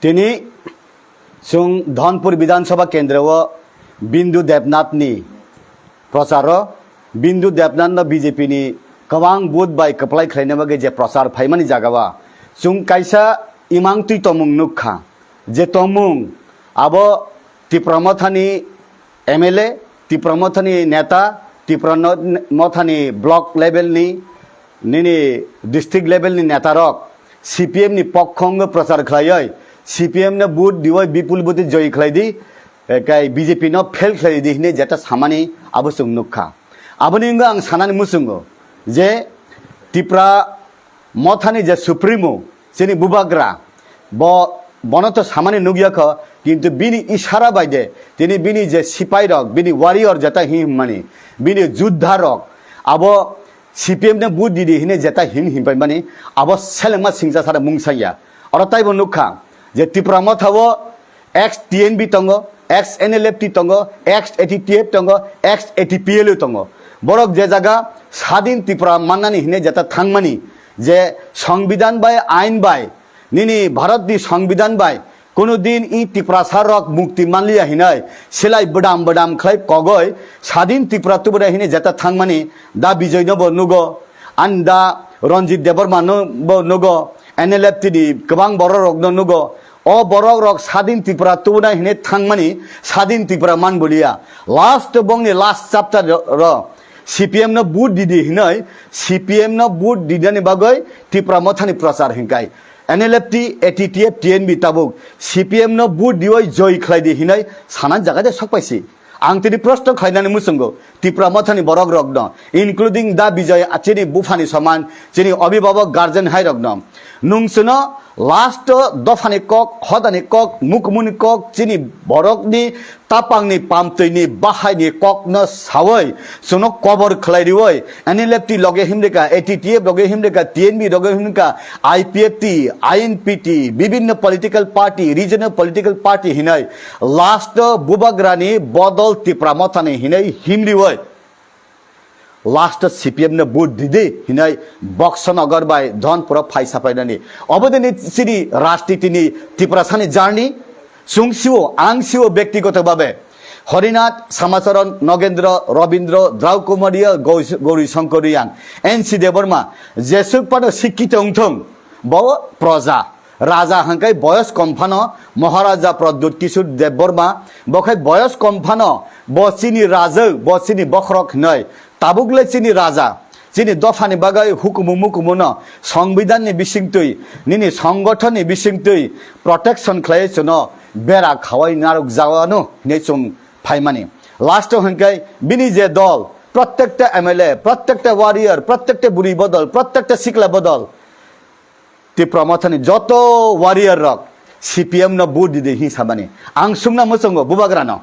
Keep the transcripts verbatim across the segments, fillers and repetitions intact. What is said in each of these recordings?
Tini chwng Dhonpur Bidhan Sabha kendro o Bindu Debnath ni prochar o, Bindu Debnath no B J P ni kwbang vote bai kwplai khlaina bagwi je prochar phaimani jaga o chwng kaisa imang twi tongmung nukha, je tongmung abo Tipra Motha ni M L A, Tipra Motha ni neta, Tipra no-, Motha ni block level ni, nini district level ni neta rok C P M ni pokhongo prochar khlaioi, C P M no vote dioi bipul vote joy khlai di, eh, kai B J P no fail khlai di hine jeta samani abo chwng nukha. Aboni wngwi ang sanani muchungo je Tipra Mothani je Supremo, chini bubagra, bo, bono to samani nukya kho, kintu bini isara bai de, tini bini je sipai rok, bini warrior jeta hin himmani, bini juddha rok, abo C P M ne vote didi hine jeta hin himpai mani, abo selengma singcha sara mungsaya. Oro taibo nukha je Tipra Motha o ex T N B tongo, ex N L F T tongo, ex A T T F tongo, ex A T P L U tongo. Borok je jaga Sadin Tripura mannani hine jeta thangmani, je Songbidan bai, ain bai, nini Bharat ni Songbidan bai, kono din i Tiprasa rok mukti manliya hinai, silai bwdam bwdam khlai kogoi, Sadin Tripura tubuna hine jeta thangmani, da Bijoy no bo nugo, ani da Ranjit Debbarma no bo nugo, N L F T ni kwbang borok rok no nugo, o borok rok Sadin Tripura tubuna hine thangmani, Sadin Tripura man boliya. Last bongni last chapter ro, ro. C P M no vote didi hinoi, C P M no vote didani bagoi Tipra Mothani prochar hinkai. N L F T, A T T F, T N B tabuk C P M no vote dioi joy khlai di hinoi sana jaga de sokpaisi. Ang tini proshno khlainani muchungo Tipra Mothani borok rokno, including da Bijoy, chini buphani soman, chini abhibhabok guardian hai rokno. Nung chwno last o dophani kok, hodani kok, mukmuni kok, chini borokni tapangni pamtwini bahaini kokno sawi, chwngno kobor khlai riwi, N L F T loge himrika, A T T F loge himrika, T N B loge himrika, I P F T, I N P T, bibinno political party, regional political party hinai last o bubagrani bodol Tipra Mothani hinai himriwi. Last C P M no vote didi hinai Boxanagar bai Dhonpuro phai sapainani. Obodini chini rajnitini Tiprasani journey chwng sio, ang sio bektigoto babe. Horinath, Samacharan, Nogendra, Robindra, Drau Kumariya, Gau-, Gauri Shankar Riyang, N C Debbarma, jesuk pano sikkito wngthung, bo proja. Raja hwnkhe boyos kom phano Maharaja Pradyut Kishore Debbarma, bo khai boyos kom phano bo chini rajak, bo chini bokhorok hinoi. Tabukle chini raja, chini dophani bagwi hukumu mukumu no, Songbidanni bisingtwi, nini songothonni bisingtwi protection khlai chwngno bera khawai narwk jagano hinwi chwng phaimani. Last o hwnkhe bini je dol, prottekta M L A, prottekta warrior, prottekta bwrwi bodol, prottekta sikla bodol, Tipra Mothani joto warrior rok C P M no vote didi hin samani. Ang sungna muchungo bubagrano.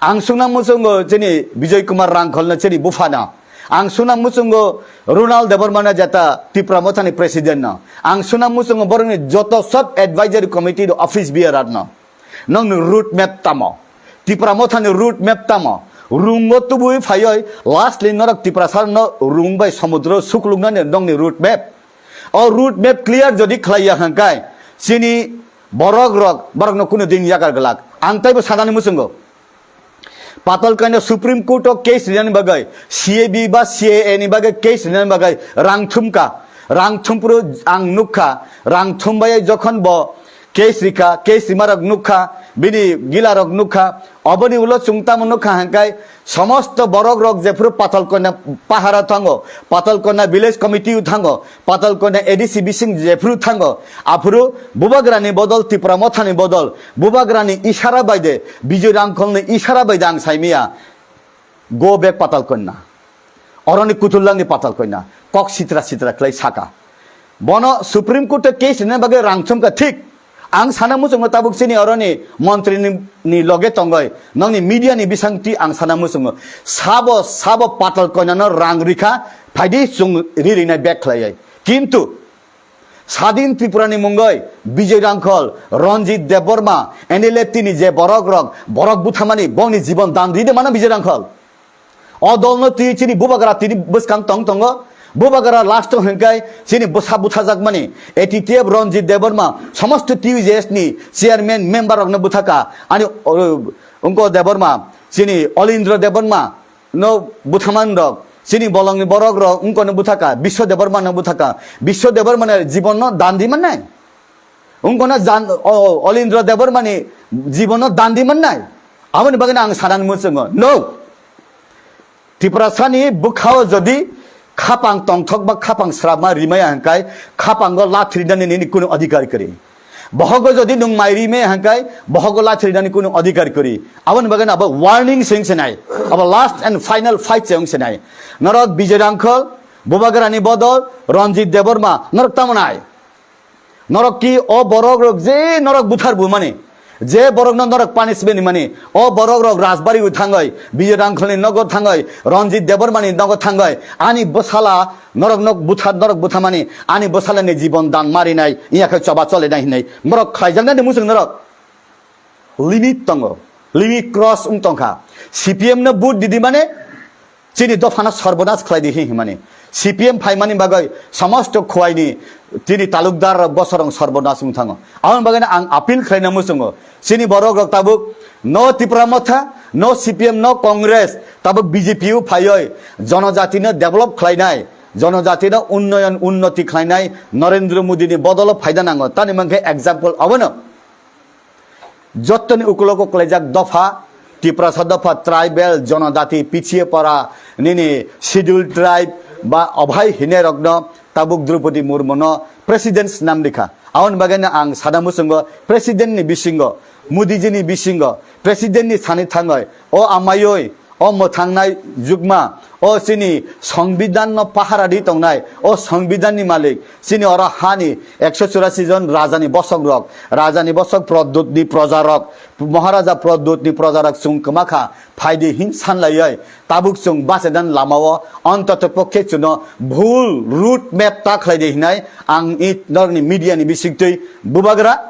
Ang sungna muchungo chini Bijoy Kumar Rangkholno chini buphano. Ang sungna muchungo Ronald Debbarmano jeta Tipra Mothani president no. Ang sungna muchungo borokni joto sub advisory committee office bearer no. Nokni road map tamo? Tipra Mothani road map tamo? Rungo tubui phaioi lastly norok Tiprasa no rung bai somudro sukluknani nokni road map. O road map clear jodi khlaiya hwnkhe chini borok rok, borok no kunu din yakar glak. Ang taibo sanani muchungo. Patalkoina Supreme Court o case rinani bagwi, C A B ba C A A ni bagwi case rinani bagwi rang thumkha. Rang thumpru ang nukha, rang thumbai jokhon bo case rikha, case rimarok nukha, bini gilarok nukha, oboni ulo chwng tamo nukha hwnkhe somosto borok rok jephuru Patalkoina pahara thango, Patalkoina village committee o thango, Patalkoina A D C bising jephuru thango, aphuru bubagrani bodol, Tipra Mothani bodol, bubagrani isara baide, Bijoy Rangkholni isara baide ang saimiya, go back Patalkoina. Oroni kuthulangni Patalkoina. Kok sitra sitra khlai saka. Bono Supreme Court o case rina bagwi rang thumkha thik. Ang sana muchungo tabuk chini oroni montri ni, ni loge tongoi. Nokni media ni bisingtwi ang sana muchungo. Sabo, sabo Patalkoina no rang rikha, phaidi chwng ri rinai back khlaiwi. Kintu Sadin Tripura ni mungoi Bijoy Rangkhol, Ranjit Debbarma, N L F T ni je borok rok, borok buthamani bongni jibon dan ride mano Bijoy Rangkhol. O dol no twi chini bubagra tini bwskang tong tongo, Bubagra last o hwnkhai chini bwsa buthajakmani A T T F Ranjit Debbarma, somosto T U J S ni chairman member rokno bwthaka, ani, o, wngko Debbarma, chini Olindra Debbarma no buthaman rok, chini bolongni borok rok wngkono bwthaka, Biswa Debbarma no bwthaka, Biswa Debbarma ni jibon no dan di mannai, wngkono jan, o, Olindra Debbarma ni jibon no dan di mannai, aboni bagwi ang sanani muchungo, no. Tiprasani bwkhao jodi khapang tongthok ba khapang srapma rimaya hwnkhai khapango lathrinani nini kunu adhikar kwrwi. Bohogo jodi nwng mai rimaya hwnkhai bohogo lathrinani kunu adhikar kwrwi. Aboni bagwi abo warning se wngse nai. Abo last and final fight se wngse nai. Norok Bijoy Rangkhol, Bubagrani bodol, Ranjit Debbarma, norok tamo nai? Norok ki o borok rok je norok buthar bumani, je borok no norok punishment mani, o borok rok Rajbari o thangoi, Bijoy Rangkhol ni nogo thangoi, Ranjit Debbarma ni nogo thangoi, ani bwsala norok no buthar, norok buthamani, ani bwsala ni jibon dan marinai, iya khe choba cholinai hinwi norok khlaijaknai ni muchung norok. Limit tongo, limit cross wng tongkha. C P M no vote didi mane chini dophano sorbonas khlai di hi himani. C P M phaimani bagwi somosto khuaini chini talukdar rok bosorong sorbonas wng thango. Aboni bagwi ang appeal khlaina muchungo. Chini borok rok tabuk no Tipra Motha, no C P M, no Congress, tabuk B J P o phaioi jonojatino develop khlainai, jonojatino unnoyon unnoti khlainai Narendra Modi ni bodolo phaida nango. Tani mankhe example abono. Jottoni ukulogo kwlaijak dopha, Tiprasa dopha, tribal, jonojati, pichiye para, nini scheduled tribe ba obhai hine rokno tabuk Draupadi Murmuno president swnam rikha. Aboni bagwino ang sana muchungo president ni bisingo, Modi ji ni bisingo, president ni sani thangoi, o amayoi, o mwthangnai jukma, o chini Songbidan no pahara di tongnai, o Songbidan ni malik, chini oro hani ekso churasi jon raja ni bosok rok, raja ni bosok Pradyut ni proja rok, Maharaja Pradyut ni proja rok chwng kwma kha, phai di hin san laioi, tabuk chwng bachadan lama o, ontoto pokkhe chwngno bhul route map ta khlai di hinai, ang i norok ni media ni bisingtwi bubagra,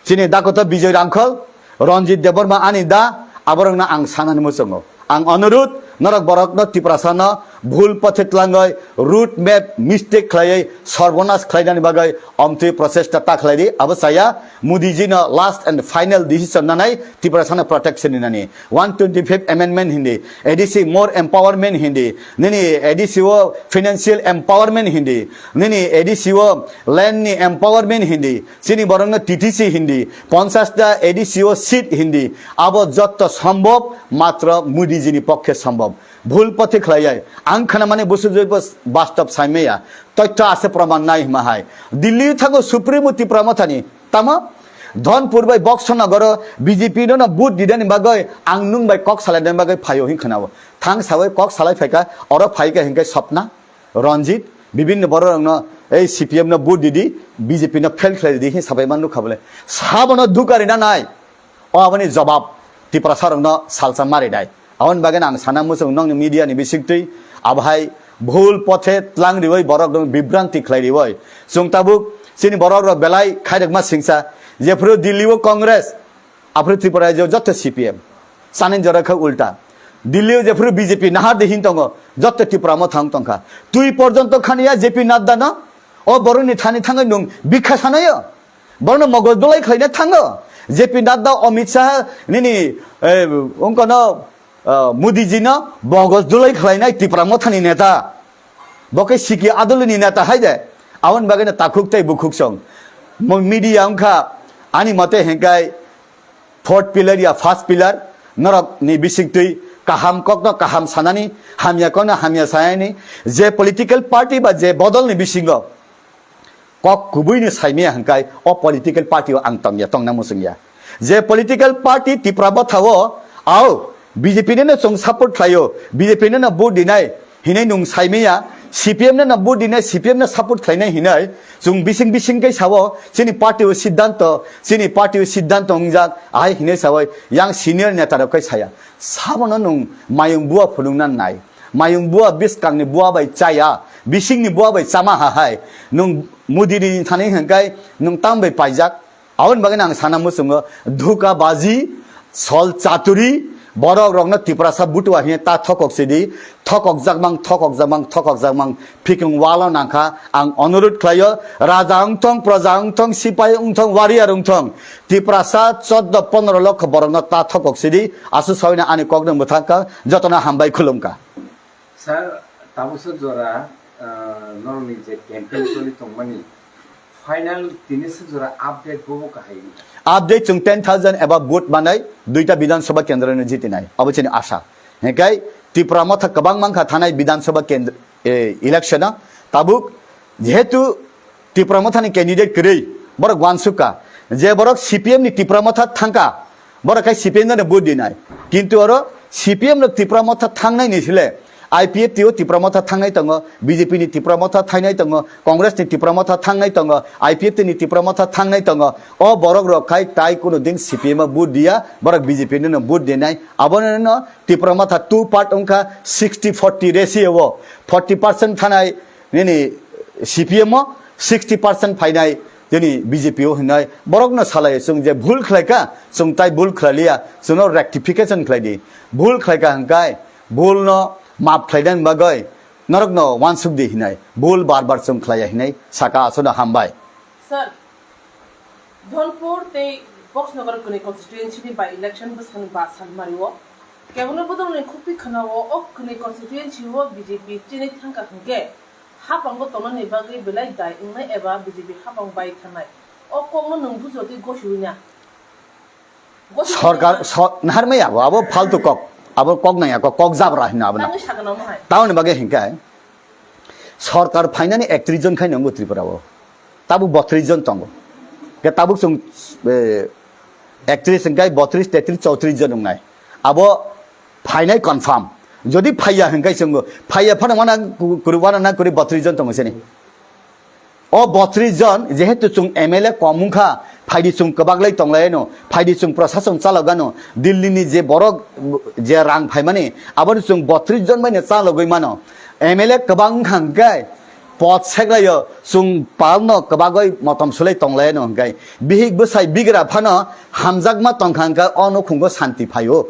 Chini dakoto Bijoy Rangkhol, Ranjit Debbarma ani da, aborokno ang sanani muchungo. Ang onurut, norok borokno Tiprasano bhul pothe tlangoi, route map mistake khlaiwi, sorbonas khlainani bagwi omtwi prochesta ta khlai di, abo chaya, Modi ji no last and final decision nanai, Tiprasano protection ni nani. One twenty-five amendment hindi, A D C more empowerment hindi, nini A D C o financial empowerment hindi, nini A D C o land ni empowerment hindi, chini borokno T T C hindi, ponchash ta A D C o seat hindi, abo jotto sombhob matro Modi ji ni pokkhe sombhob. Bhul pothe khlaiyai, ang khnamani busujoibo bastob saimaya, toitho ase proman nai hima hai. Delhi thango Supremo Tipra Mothani, tamo? Dhonpur bai Boxonagoro B J P no no vote didani bagoi ang nung bai kok salainani bagoi phaio hin khnao. Thang sawi kok salai phaika, oro phaika hinkhe Swapna, Ranjit, bibinno bororokno ei C P M no vote didi, B J P no fail khlai didi hin sabai man nukha bole. Sabono dukarina nai. O aboni jobab Tiprasarokno salsa marinai. Aboni bagwi ang sana muchung nokni media ni bisingtwi abohai bhul pothe tlang riwi borok rok bibranti khlai riwi. Chwng tabuk chini borok rok belai khairokma singsa. Jephru Delhi o Congress, aphru Tripura rajyo jotto C P M. Chani jora kha ulta. Delhi o jephru B J P nahar de hin tongo, jotto Tripura mo thang tongkha. Twi porjonto khaniya J P Nadda no, o borok ni thani thangwi nung bikha sanayo. Borokno mogoj dulai khlaina thango. J P Nadda, Amit Shah, nini, eh, ungkono, eh, Modi ji no mogoj dulai khlainai Tipra Mothani neta. Bo khe Siki Adolini neta hai de. Aboni bagwi no takhuk tei bukhuk song. Mo media wngkha, ani mote hengkai fourth pillar ya first pillar, norok ni bisingtwi kaham kokno kaham sanani, hamya kokno hamya sanani, je political party ba je bodol ni bisingo, kok kubui ni saimaya hwnkhai o political party o ang tongya, tongna muchungya. Je political party Tipra Motha o, ao, B J P no no chwng support khlaio, B J P no no vote dinai hinai nung saimaya, C P M no no vote dinai, C P M no support khlainai hinai, chwng bising bising kai sao, chini party o siddhanto, chini party o siddhanto wngjak, ahai hinai sao, yang senior neta rok kai saya. Sabono nung mayung bua phunukna nai. Mayung bua biskang ni bua bai chaya, bising ni bua bai chama ha hai. Nung Modi ni thani hwnkhai nung tam bai paijak. Aboni bagwi ang sana muchungo dhuka baji, sol chaturi, Borok rokno Tiprasa butua hiya ta thokok sidi, thokok jakmang, thokok jakmang, thokok jakmang, phikung walo nangkha. Ang onurut khlaio, raja wngthong, praja wngthong, sipai wngthong, warrior wngthong, Tiprasa choddo pondro lokho borokno ta thokok sidi, asu sawina ani kokno mwthangkha, jotono hambai khulumkha. Sir, tabuksa jora, ah, norokni je campaign choli tongmani, final tinisa jora update bobo kahai wngkha. Update chwng ten thousand eba vote manai, duita Bidhan Sabha kendro no jitinai. Abo chini asha. Hinkhe Tipra Motha kwbang mankha thanai Bidhan Sabha kendro, eh, election o. Tabuk jehetu Tipra Mothani candidate kwrwi, borok uansukha je borok C P M ni Tipra Motha thangkha, borok khai C P M no vote dinai. Kintu oro C P M no Tipra Motha thangnai ni sile, I P F T o Tipra Motha thangnai tongo, B J P ni Tipra Motha thangnai tongo, Congress ni Tipra Motha thangnai tongo, I P F T ni Tipra Motha thangnai tongo. O borok rok khai tai kuno din C P M o vote diya, borok B J P no vote dinai. Abono no Tipra Motha two part wngkha, sixty forty ratio o, forty percent thanai nini C P M o, sixty percent phainai nini B J P o hinoi borokno salai, chwng je bhul khlaikha, chwng tai bhul khlailiya, chwngno rectification khlaidi. Bhul khlaikha hwnkhe bhulno map khlainani bagwi norokno uansukdi hinai, bhul bar bar chwng khlaiya hinai saka, asono hambai. Sir, Dholpur tei Boxnagar kwnwi constituency ni by election bwsani ba salmari o kebengno bodolni khukti khana o, o kwnwi constituency o B J P chini thangkha hwnkhe haphango tongnani bagwi belai dai wngnai eba B J P haphang bai thangnai, o kokno nwng bujotwi gosiwi na? Gosiwi Sorkar na? So-, naharmai abo, abo faltu kok, abo kok nangya kok, kok jabra hino abo na. Tangwi sakano mohai. Tamoni bagwi hinkhe sorkar phainani ektrish jon khai nongo Tripura o. Tabuk botris jon tongo. Ke tabuk chwng, eh, ektrish hwnkhe botris, tetris, chowtrish jon wngnai. Abo phainai confirm. Jodi phaiya hwnkhe chwngo, phaiya phano wana ku-, kuri, wana na kuri botris jon tongo sini. O botris jon, jehetu chwng M L A kom wngkha, phaidi chwng kwbaglai tonglaino, phaidi chwng prasasong chalogano, Delhi ni je borok je rang phaimani, abono chwng botris jon baino chalogwi mano. M L A kwbang wngkha hwnkhe, pot seklaio, chwng palno kwbagwi motom sulai tonglaino hwnkhe, bihik bwsai bigra phano hamjakma tongkha hwnkhe o nukhungo santi phaio.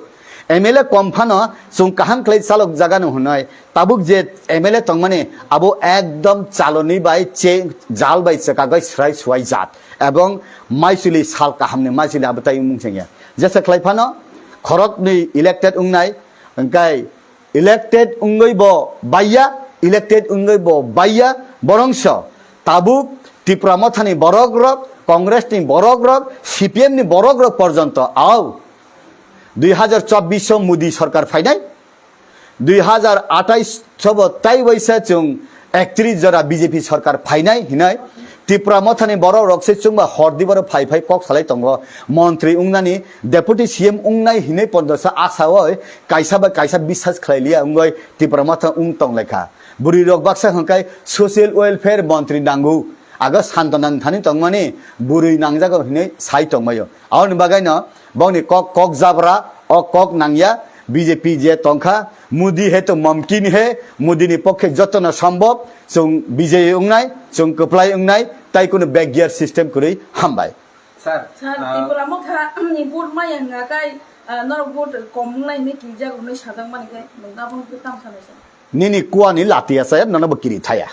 M L A kom phano chwng kaham khlai chalok jagano hwnwi, tabuk je M L A tongmani abo ekdom chaloni bai che-, jal bai chekagwi swrai swai jat ebong maisuli sal kahamni maisuli abo tai wngmung chengya. Jesa khlai phano khoroknwi elected wngnai, hwnkhe elected wngwi bo baiya, elected wngwi bo baiya, borongso tabuk Tipra Mothani borok rok, Congress ni borok rok, C P M ni borok rok porjonto au dui hajar chobbish o Modi sorkar phainai, dui hajar athais o bo tai waisa chwng ektrish jora B J P sorkar phainai hinai Tipra Mothani borok rok se chwngba hor dibaro phai phai kok salai tongo, montri wngnani, deputy C M wngnai hinwi pondrosa asa oi kaisa bai kaisa biswas khlai liya wngoi Tipra Motha wng tong lekha. Bwrwi rok baksa hwnkhe social welfare montri nango, aga Santona thani tongmani bwrwi nangjago hinwi sai tongmaio. Aboni bagaino bongni kok, kok jabra, o kok nangya, B J P je tongkha, Modi hai to mumkin hai, Modi ni pokhe jotono sombhob, chwng bijoyi wngnai, chwng kwplai wngnai, tai kunu backyard system kwrwi hambai. Sir, Sir, ah, Tipra Motha ni vote maya hwnga kai, ah, norok vote kom wngnai hinwi kijak hwnwi sajak mani kai, nwng abono twi tamo sanai sir? Nini kuani lati asaya, nono bo kiri thaya.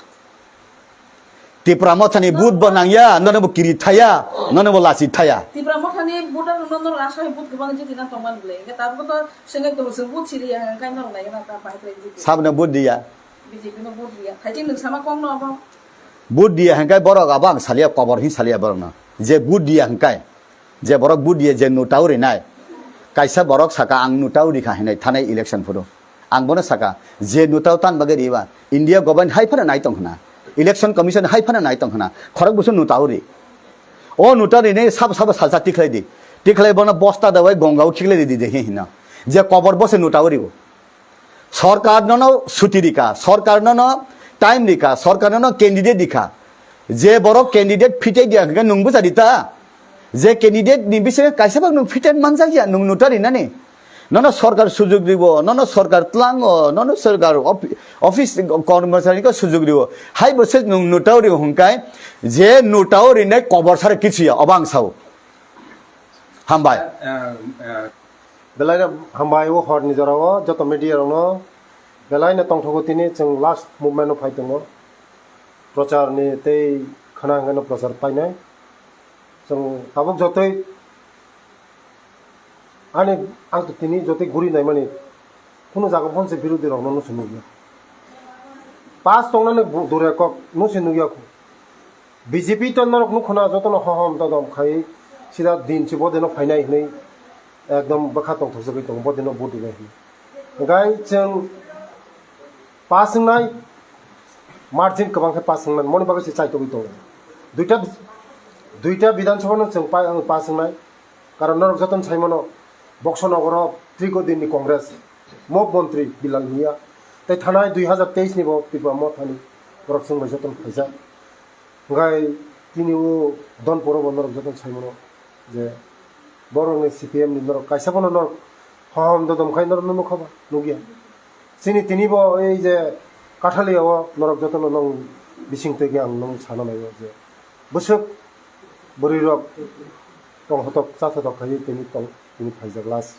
Tipra Mothani vote bo nangya, nono bo kiri thaya, nono bo lasi thaya. Tipra Mothani voter no norok aswk hai vote kwbang jiti na tongmani bwle. Hwnkhe tabuk to sengwi tongo, chwng vote siriya hwnkhe norok naigwna ta bahai khlai jiti. Sabno vote diya? B J P no vote diya. Hai chini sama kok no abo. Vote diya hwnkhe borok abo ang saliya, kobor hin saliya borok no. Je vote diya hwnkhe, je borok vote diya, je nota o rinai. Kaisa borok saka ang nota o rikha hinai thanai election phuru. Ang bono saka, je nota o tan bagwi riba, India government hai phano nai tong khna, Election Commission hai phano nai tong khna, khorok busu nota o ri. O nota rinai sabo sabo salsa tikhlai di. Tikhlai bono bosta dawai gonga o khiklai di de hino. Je kobor bo se nota o rio. Sorkar nono suti rikha, sorkar nono time rikha, sorkar nono candidate rikha. Je borok candidate fitai dia hwnkhe nwng bwsa rita. Je candidate ni bisingo kaisa bak nwng fitai manjak ya, nwng nota rinani. Nono sorkar sujug ribo, nono sorkar tlango, nono sorkar ofi-, office kormosari ko sujug ribo. Hai bo se nwng nota o rio hwnkhe, je nota o rinai kobor sare kichu ya, obo ang sao. Hambai. Ah, ah, Belai no hambai o hor ni jora o joto media rok no belai no tongthogo, tini chwng last movement o phai tongo, prochar ni tei khana hwnkhe no prochar painai. Chwng tabuk jotoi ani ang to tini jotoi guri naimani kunu jaga phone se birodhi rok no nusi nukya. Pass tongnani bu-, dure kok nusi nukya. B J P to norok nukhuna jotono hohom dodom khai sida din si bodino phainai hinui ekdom bwkha tongthokjagwi tongo, bodino vote rinai hinui. Hwnkhe chwng pass wngnai, margin kwbang khe pass wngnai, moni bagwi se chaitogwi tongo. Duita, duita Bidhan Sabha no chwng pa-, pass wngnai, karon norok jotono saimano Boxo Nogoro Triko Din ni Congress, Mop Montri Bilal Miya, tei thanai dui hazar teis ni bo Tipra Mothani borok chwng bai jotono phaijak. Hwnkhe tini o Donpuro bo norok jotono saimano je borokni C P M ni norok kaisa bono norok hohom dodom khai norok no nukha ba, nukya. Chini tini bo ei je Kathalia o norok jotono nong bising twi ang nong sana naio je bwswk bwrwi rok tong hotok cha thotok khai tini tong tini phaijak last,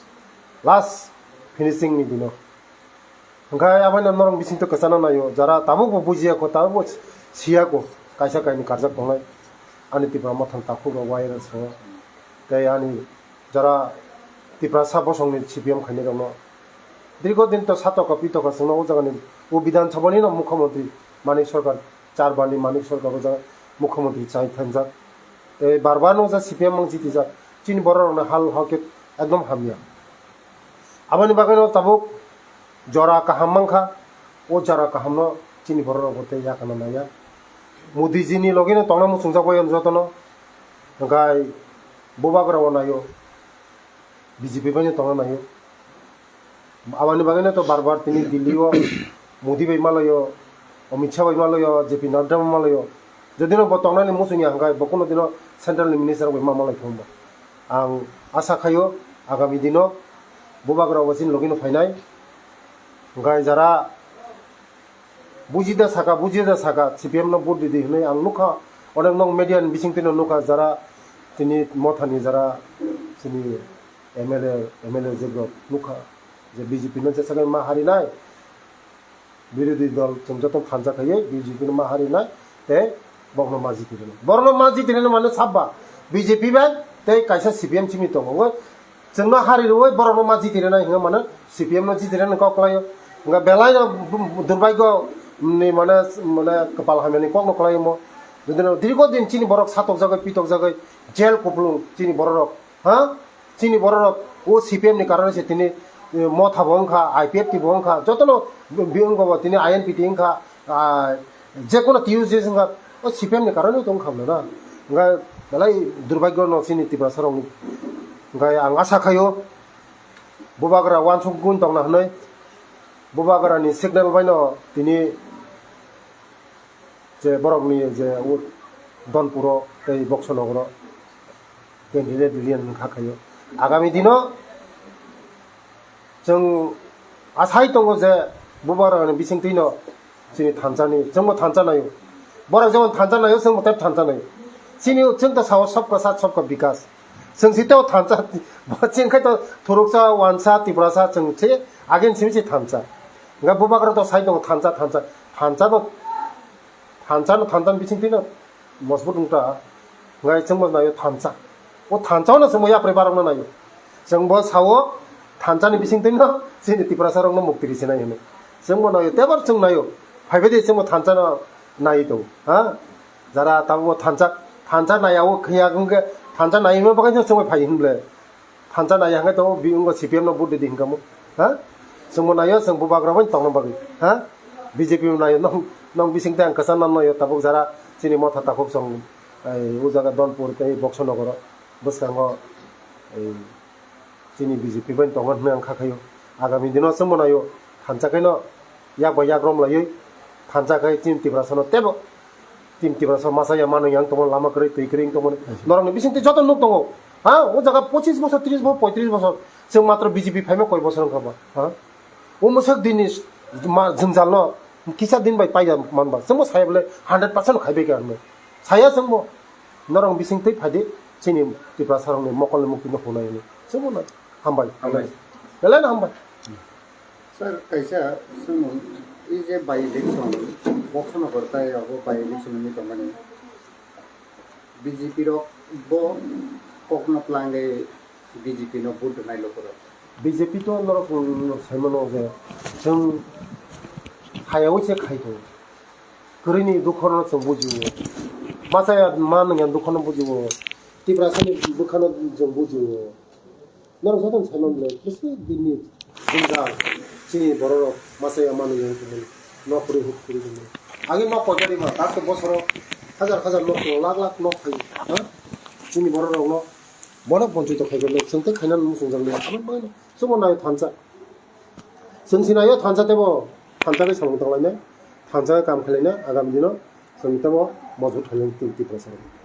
last finishing ni dino. Hwnkhe abono norok bisingtwi kwchana naio, jara tabukbo bujiya kho, tabukbo siya kho, kaisa kainwi karjak tongnai. Ani Tipra Mothani takhuk rok wai rw sango. Tei ani jara Tiprasa bosongni C P M khainai rokno. Dirgo din to satoka pitoka chwngno o jagani o Bidhan Sabhani no Mukhyamantri Manik Sarkar, char bani Manik Sarkar o jaga Mukhyamantri chai thanjak. Tei bar bar no ja C P M mang jitijak. Chini borok rokno hal hakhe ekdom hamya. Aboni bagwi no tabuk jora kaham mankha, o jora kahamno chini borok rok bo tei yakana naiya. Modi ji ni logi no tongna muchungjak bai jotono, hwnkhe bubagra o naio, B J P bai no tongna naio. Aboni bagwi no to bar bar tini Delhi o Modi bai malaio, Amit Shah bai malaio, J P Nadda bai malaio. Jodi no bo tongnani muchungya hwnkhe bo kuno dino central ni minister bai ma malai thung ba. Ang asa khaio agami dino bubagra o chini logi no phainai. Hwnkhe jara buji da saka, buji da saka, C P M no vote ridi hinui ang nukha. Onek nok media ni bising twi no nukha, jara tini Mothani jara chini M L A, M L A jebrok nukha je B J P no jesa ma harinai. Birodhi dol chwng joto thansa khaiwi B J P no ma harinai tei borokno ma jiti rwnai. Borokno ma jiti rwnai mane sabba B J P bai tei kaisa C P M simi tongo. Chwngno hari rwui borokno ma jiti rwnai hwnwi mano C P M no jiti rwnai kok kwlaio. Hwnba belai no durbaigyo ni mane, mane kwpal hamyani kokno kwlai omo. Jodi no dirgo din chini borok satokjagwi pitokjagwi jail kupulung chini borok rok, ha? Chini borok rok o C P M ni karone se tini, eh, Motha bo wngkha, I P F T bo wngkha, jotono bi-, bi-, wngkha bo tini I N P T wngkha, ah, jekono T U J wngkha, o C P M ni karone to wngkha mano na. Hwnba belai durbaigyo no chini Tiprasa rokni. Hwnba ang asa khaio, bubagra uansuk gun tongna hwnwi, bubagra ni signal bai no tini je borokni je o Donpuro tei Boxo Nogoro candidate release wngkha khaio. Agami dino chwng asai tongo je bubagrani bisingtwino chini thansa ni, chwngbo thansa naio. Borok jemon thansa naio, chwngbo tei thansa naio. Chini, chwng to sao sabka sath sabka bikas. Chwng si teo thansa, bo chwng khai to thuruksa, uansa, Tiprasa, chwng se again simi se thansa. Hwnba bubagra to sai tongo thansa, thansa, thansa no, thansa no, thansa ni bisingtwino mojbut wngkha, hwnba chwngbo naio thansa. O thansa no chwngbo yapri barokno naio. Chwngbo sao thansa ni bisingtwino chini Tiprasa rokno mukti risi nai hwnwi. Chwngbo naio, tebar chwng naio. Phaibai de chwngbo thansa no nai tongo, ha? Jara tabukbo thansa, thansa naiya o khiya wngkhe thansa nai hwnba bagwi chwngbo phai hwnble. Thansa naiya hwnkhe tongo, bi wngkha C P M no vote ridi hwnkha mo. Ha? Chwngbo naio, chwng bubagra bai tongna bagwi. Ha? B J P bo naio, nong, nong bising tei ang kwchang nang naio, tabuk jara chini Motha takhuk song, ai, o jaga Donpur tei Boxo Nogoro bwskango, ai, chini B J P bai tongo hwnwi ang kha khaio. Agami dino chwngbo naio, thansa khe no yak bai yak rom laiwi thansa khai chini Tiprasa no tebo. Chini Tiprasa masa ya mano yang tongmo lama kwrwi twi kwrwi wng tongmani. Norokni bisingtwi joto nuk tongo. Ha, o jaga pochis bosor, tris bosor, poitris bosor. Chwng matro B J P phaima koi bosor wngkha ba. Ha? O mwsak dini ma jwngjal no kisa din bai paiya manba. Chwngbo saya bole hundred percent khai bai kha hinwi. Saya chwngbo norok bisingtwi phaidi chini Tiprasa rokni mokolni mukti no hunai hinwi. Chwngbo na hambai. Hambai. Belai no hambai. Sir, kaisa swngmung, e je by election, Boxonagar tai abo by election wngwi tongmani. B J P rok bo kokno twlangwi B J P no vote rwnai lukurok. B J P to norok, mm, saimano je chwng khayaui se khai tongo. Kwrwini dukhono chwng bujio. Machaya ma nungya dukhono bujio. Tiprasani bwkhano chwng bujio. Norok jotono saimano le kisa bini jwngjal chini bororok machaya ma nungya tongmani. Nok kwrwi huk kwrwi tongmani. Agini nok koita rima, tak to bosoro hajar hajar nok tongo, lakh lakh nok phaio. Ha? Chini bororokno bono bonchito khai le chwng tei khaina muchungjak le. Ano bagwino chwngno naio thansa. Chwng si naio thansa tebo, thansa khe samung tanglainai, thansa khe kam khlainai, agami dino chwng tebo mojbut khlainai twi twi prasarok.